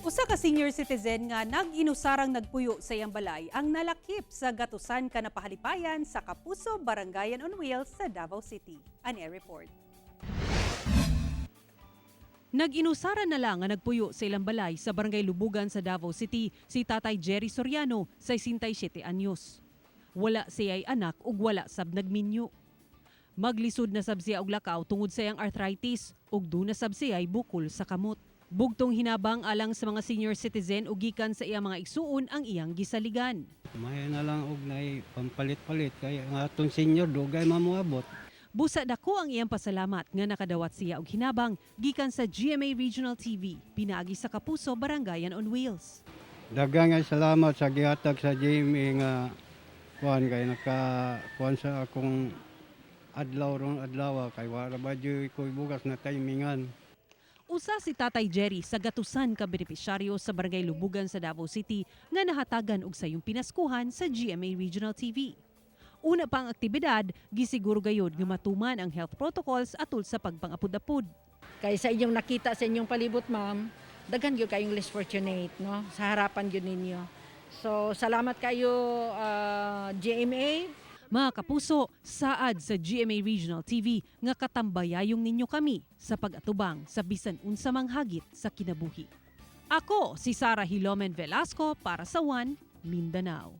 Usa ka senior citizen nga nag-inusarang nagpuyo sa iyang balay ang nalakip sa gatusan ka napahalipayan sa Kapuso Barangayan on Wheels sa Davao City. An air report. Nag-inusara na lang nga nagpuyo sa ilang balay sa Barangay Lubugan sa Davao City si Tatay Jerry Soriano, 67 anyos. Wala siya'y anak ug wala sab nagminyo. Maglisod na sab siya og lakaw tungod sa iyang arthritis ug duna sab siya'y bukol sa kamot. Bugtong hinabang alang sa mga senior citizen ug gikan sa iyang mga igsuon ang iyang gisaligan. May na lang og nay pampalit-palit kay ang atong senior dugay mamuabot. Busa dako ang iyang pasalamat nga nakadawat siya og hinabang gikan sa GMA Regional TV pinaagi sa Kapuso Barangayan on Wheels. Daghang nga salamat sa gihatag sa GMA nga kuan kay naka kuan sa akong adlaw ron adlaw kay wala ba jud ko'y bugas na timingan. Usa si Tatay Jerry sa gatusan ka benepisyaryo sa Barangay Lubugan sa Davao City nga nahatagan og sayong pinaskuhan sa GMA Regional TV. Una pa ang aktibidad, gisiguro gayod nga matuman ang health protocols atul sa pagpangapud-apud. Kay sa inyong nakita sa inyong palibot, ma'am, daghan gyud kayong less fortunate, no? Sa harapan gyud ninyo. So, salamat kayo, GMA. Mga kapuso, saad sa GMA Regional TV nga katambayayong ninyo kami sa pag-atubang sa bisan unsa mang hagit sa kinabuhi. Ako si Sara Hilomen Velasco para sa One Mindanao.